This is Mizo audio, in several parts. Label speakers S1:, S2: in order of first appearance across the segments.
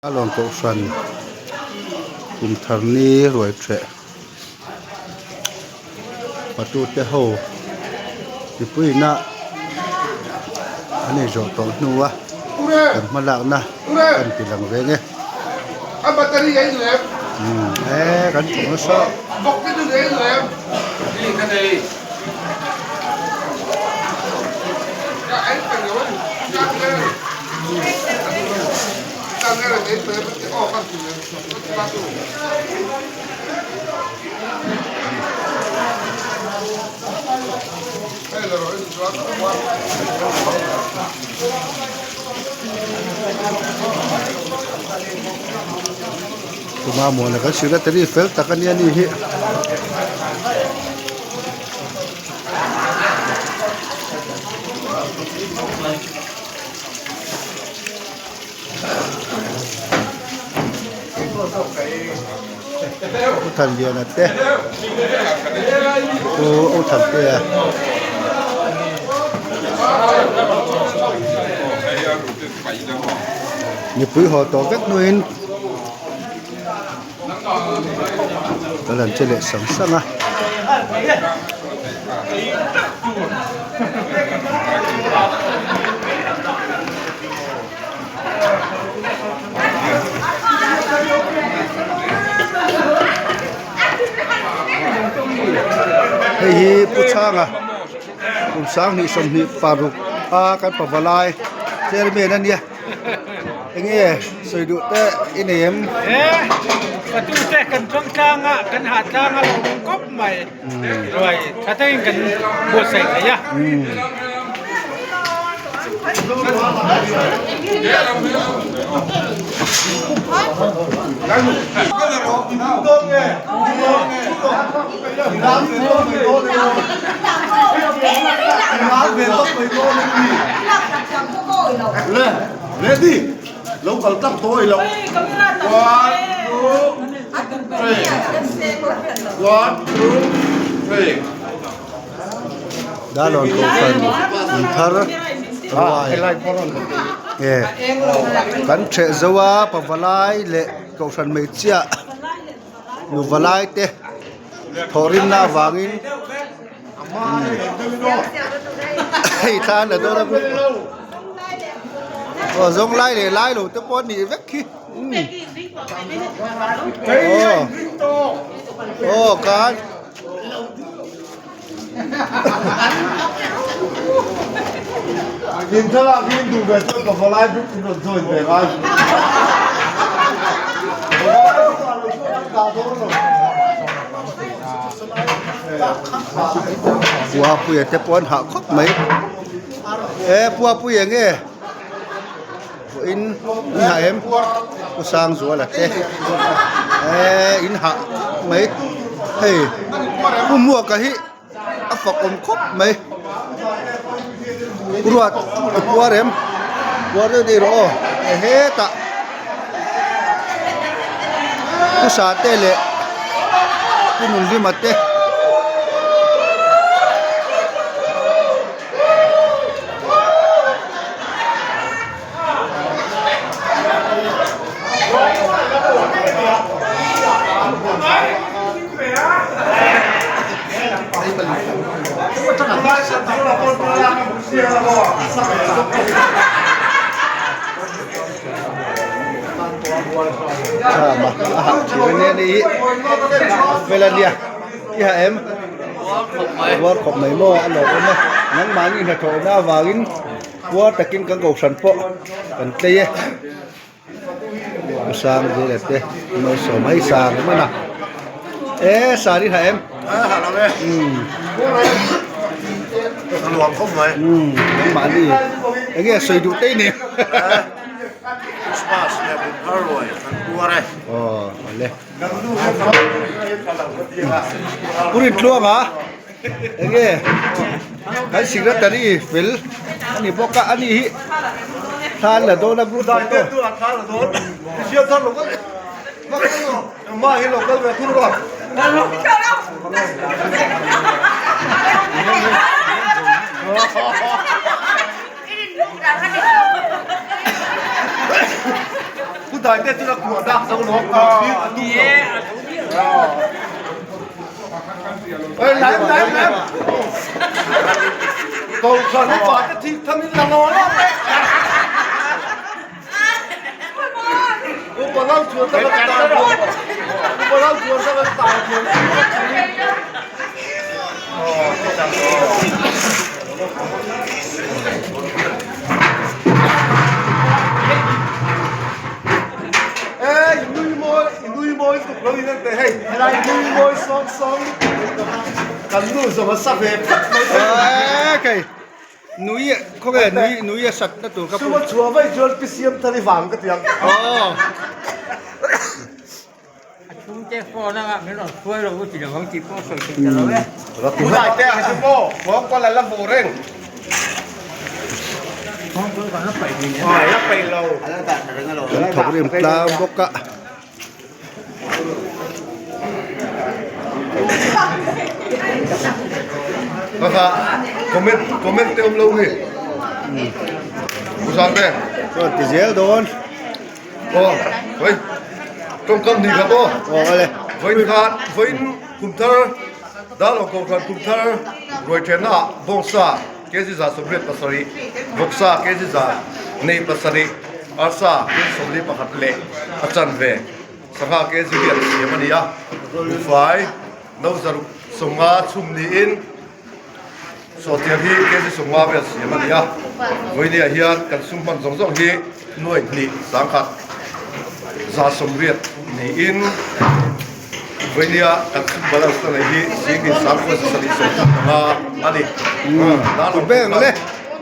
S1: A lawm kohhran kum thar ni ruai ṭheh patute ho mipuiina an inzawh tawh hnu a kan hma lakna kan ti lang ve nge e kan thawk nasa. Tuma muana kan secretary fel tak a nia ni hi. Pu Thanliana te Pu U Thantea mipui haw tawh vek hnuin kan han che leh sang sang a. Hei hi Pu Chhanga kum 2026 a kan pavalai chairman a nia eng nge sawi duh te i nei em?
S2: E patute kan tawng tlang a kan hah tlang a lo awm kawp mai ruai tha takin kan buatsaih thei a.
S1: Dalawn kohhran in thar ruai nge kan ṭheh zo a pavalai leh kohhran hmeichhia nu valai te thawhrimna avangin hei thla an la dawn a aw zawng lai leh lai lo te pawh a nih vek khi aw aw kan.
S3: In thlalak hi in duh ve chuan ka valai group in rawn join ve ngai. Valai group ah lo chuan an dah dawn lo.
S1: Puapuia te pawh an hah khawp mai. E Puapuia nge in in hah em? Pu Sangzuala te e in hah khawp mai. Hei Pu Hmuaka hi a fak awm khawp mai. Ruat i puar em? Puar deuh deuh rawh aw e hetah Pu Sate leh Pu Nunhlima te. A hah thin a nia ni hi a fel a nia i hah em puar khawp mai maw a lawm awm a nangmahni hnathawhna avangin puar takin kan kohhran pawh kan tlei e sang vel te malsawm hei sang hman a e sari hah em nangmahni eng nge sawi duh te i ni aw awle Pu Rintluanga eng nge kan secretary fel a ni bawk a ani hi thla an la dawn a group photo
S3: dai te chu la kuah dak zo lo kuah tir a tum lo. Ê lem lem lem. Kohhran upa te thik tham in la ngaw lo e. Upa lo chuan ta ka ta. Upa lo chuan ta ka ta chuan. Ê nui mawi nui mawi tuk lo in an te hei helai nui mawi sawng sawng kan nu zawng a sa ve phat mai
S1: Ê kei nui khawnge nui nui a sat na tur ka
S3: Suma chhuah vaih chuan pi siam thar i vang ka ti ang.
S1: Aw.
S4: A chhungte phone anga min rawn hruai lo u ti lo ang tih pawh sawi thei ta lo e.
S3: Tunai te ang chu maw nghawngkawl a la vur reng.
S4: Nghawngkawl kan la paih thin em?
S3: Aw la paih lo.
S1: Kan thawk rim tlang bawk a.
S3: Kaka comment comment te awm lo hi. Usante.
S1: Chuan ti zel dawn.
S3: Aw, vawi tawngkam ni khat aw.
S1: Aw ale.
S3: Vawiin khan vawiin kum thar Darlaw Kohhran kum thar ruai thenna ah bawngsa kg 77, vawksa kg 4 7, arsa kg 41 leh a chanve sangha kg hi an siam a ni a. Buhfai no 650 chhum niin Sawhtiang hi kg 50 vel siam a ni a, vawinia hian kan sum hman zawng zawng hi nuai hnih sangkhat 180 niin vawinia kan sum balance na nei hi singin sangkua 7 75 a ni.
S1: Kut beng le,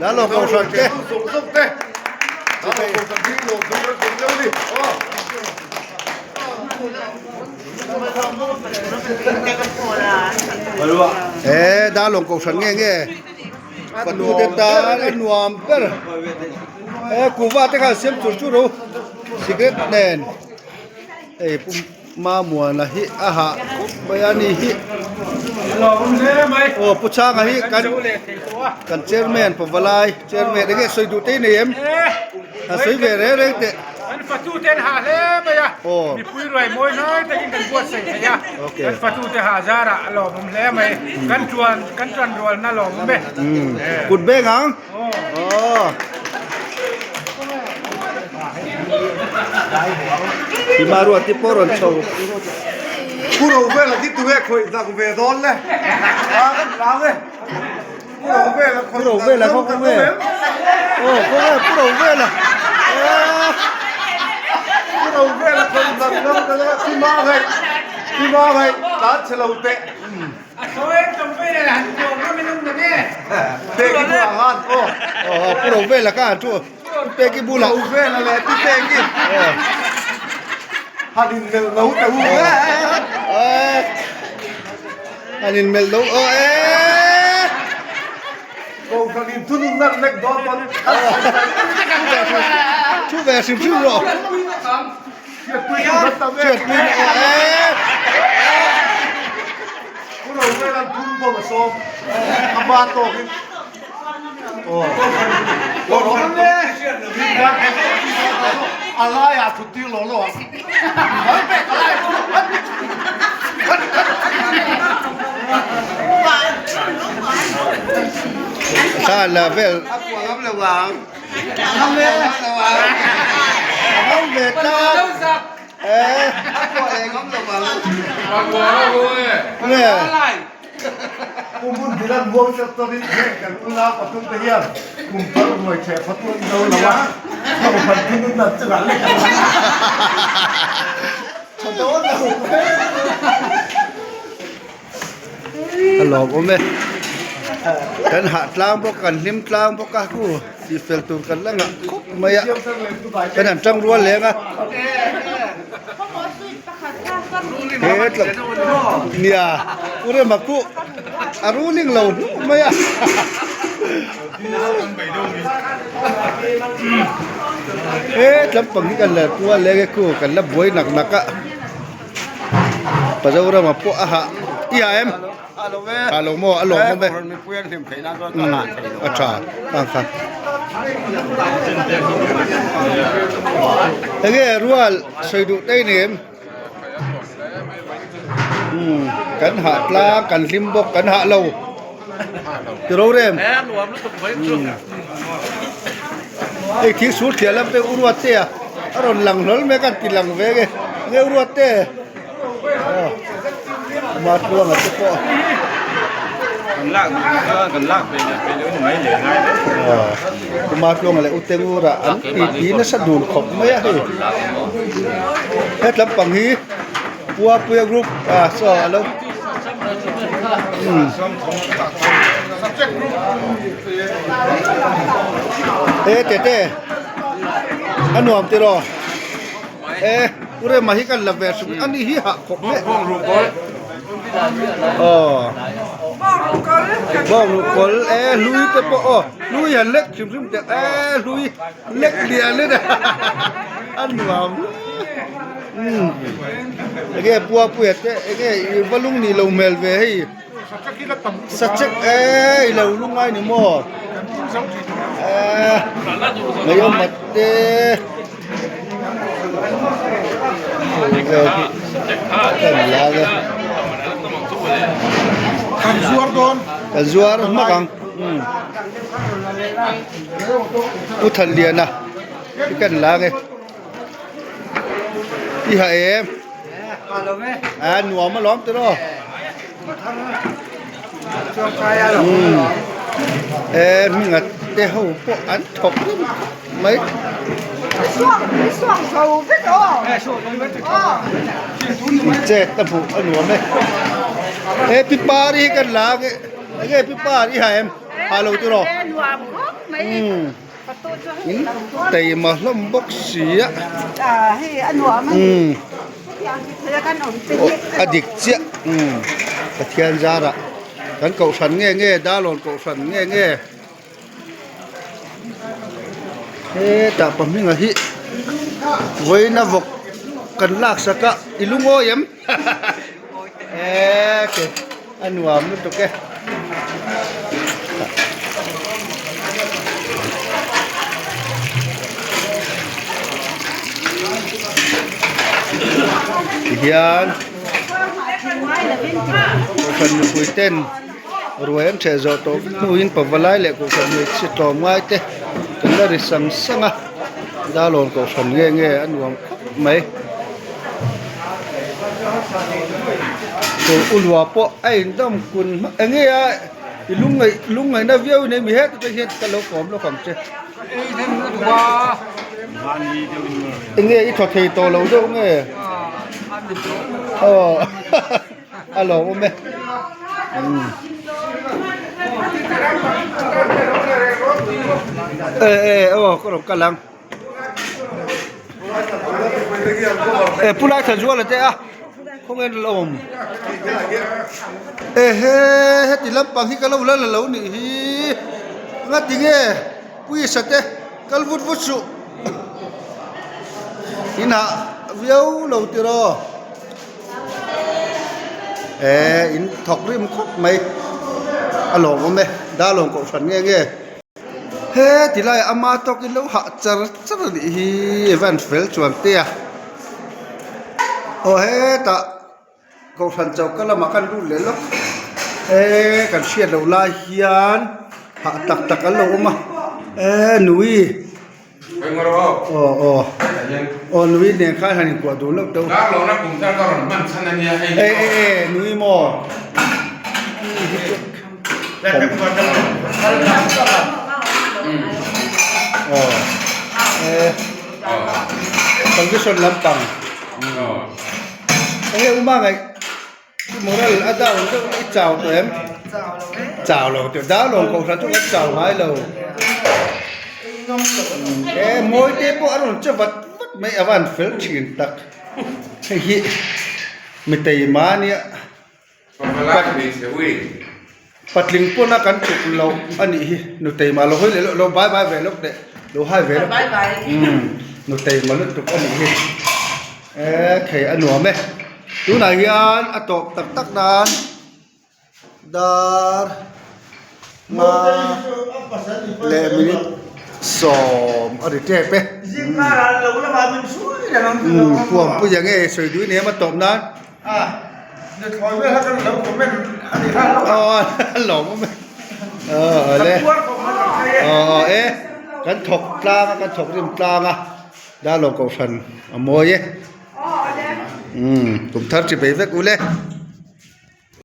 S1: dan lo kohhran te.
S3: Zawng zawng te, dan lo kohhran hi lawm zawng zawng deuh a ni.
S1: He Darlawng Kohhran nge nge fanu te tan a nuam ber he kuhva te khan siam chur chur u cigarette nen hei pu Mamuana hi a hah khawp mai a ni hi aw pu Changa hi kan kan chairman pavalai chairman enge sawi duh te i nei em a sawi ve reng reng teh.
S2: Kan fatute an hah hle mai a, mipui ruai mawi hnai takin kan buatsaih thei a, kan fatute hah zarah a lawmawm hle mai, kan tuan kan tuan rualna lawmawm e.
S1: Kut beng ang. Hima ruat te pawh rawn chho.
S3: Pu Rovela hi tunge khawih dak ve dawn le? A kan hlau e. Pu Rovela
S1: Pu Rovela khaw khaw nge? Aw khaw nge Pu Rovela.
S3: Pu Rovela khawi dak ngam ka le pi ma ngai pi ma ngai tlan chhe lo teh.
S2: A thaw em tam vei le han tuam ngam in um na ne.
S3: Peki bulah khan aw.
S1: Aw Pu Rovela kha han thu Peki bulah.
S3: Pu Rovela leh pi Peki. Han in melh lo teh u.
S1: An in melh lo aw e.
S3: Kohhran in thunun nan lek dawn pawn
S1: Thu ve hrim hrim rawh.
S3: Hriatpui chu kan tam e.
S1: Hriatpui na aw e.
S3: Pu Rovelan phung bawm a sawm. A pa tawkin. Kohhran a laiah thut tir lo lo ang.
S1: Kha la vel. Ngam ve tlat. Nge.
S3: Pu Mun Bilan muang chat chuanin heng kan unau pathum te hian kum thar ruai theh fatu an zo lo a, Kohhran thunun an chungah lek a tha dawn lo.
S1: A lawmawm e. Kan hah tlang bawk, kan hlim tlang bawk a, khu tih fel tur kan la ngah khawp mai a, kan han tang rual leng a. He tla nia u rema ku a ruling lo hnuh mai a. He tlampang hi kan la kual leng e khu kan la buai nak nak a Pazorama pawh a hah i hah em hah lo maw a lawm awm e a tha ang kha. Enge rual sawi duh te i nem? Umm kan hah tlang kan hlim bawk kan hah lo ti ro rem hei thil sul thiah lam te u ruat te a a rawn lang hlawl mai a kan ti lang ve nge nge u ruat te aw ama tluanga te pawh ama tluanga leh u tengura an ti ti nasa dun khawp mai a hei. Hetlam pang hi Puapuia group ah saw a lo umm e tete a nuam tiraw e u rema hi kan la ve hrim ani hi hah khawp mai aw bawng ruhkawl e hlui te pawh aw hlui han lek hrim hrim teh e hlui. Lek lian in a nuam umm enge puapuia te enge i va lung nih lo hmel ve hei sachek e i lo lung ngai ni maw eee awm mat te kan zuar hmak ang umm. Pu Thanliana hi kan la nge i ha em a nuam alawm tiraw umm e hminga te ho pawh an thawk reng khawp mai. Chet a hmuh a nuam e he pi pari hi kan la nge enge pi pari i ha em. Ha lo tiraw? Umm in taima hlawm bawk si a. Umm a dik chiah umm Pathian zarah kan kohhran nge nge Dalawn kohhran nge nge hetah pahminga hi vawiin a vawk kan laksak a i lungawi em eee A nuam lutuk e. Tihian kohhran mipui ten ruai an ṭheh zawh tawh vek hnuin pavalai leh kohhran hmeichhe tlawm ngai te kan la ri sang sang a Dalawn kohhran nge nge a nuam khawp mai. Tur ulua pawh a indawm kun hmak eng nge a i lungngaih lungngaihna viau in emi heta te hian ka lo kawm lawk ang che eng nge i thaw thei tawh lo deuh nge aw a lawmawm e e e aw ka rawn kal ang. E pu lai Thanzuala te a khawnge an lo awm ehe heti lampang hi ka lo la la lo nih hi ngati nge puisa te kal vut vut suh inah viau lo tiraw e in thawk rim khawp mai a lawmawm e darlawn kohhran nge nge. He ti laiah ama tawkin lo hah char char a nih hi event fel chuan te a aw hetah kohhran choka lamah khan lut leh lawk eee kan hriat loh lai hian hah tak tak an lo awm a eee nui aw aw aw nui nen khan han inkuah dun loh teuh e e e nui maw. Condition lampang enge uma ngaih moral a down deuh i chau tawh em chau lo teh darlawn kohhran chu kan chau ngai lo e mawi te pawh a rawn che vat vat mai a van fel thin tak hei hi mitei mahnia. Patling pawna kan tuk loh a nih hi nutei mah lo hawi leh lo bai bai ve lawk teh lo hai ve lawk teh umm nutei mah lutuk a nih hi e thei a nuam e tunah hian a tawp tak tak nan dar hma leh minute. Sawm a ri tep e. Puampui ang e sawi duh in em a tawp nan. Lawm awm e. Awle. Aw e kan thawk tlang a kan thawk rim tlang a Darlawng Kohhran a mawi e. Kum thar chi bei vek ule.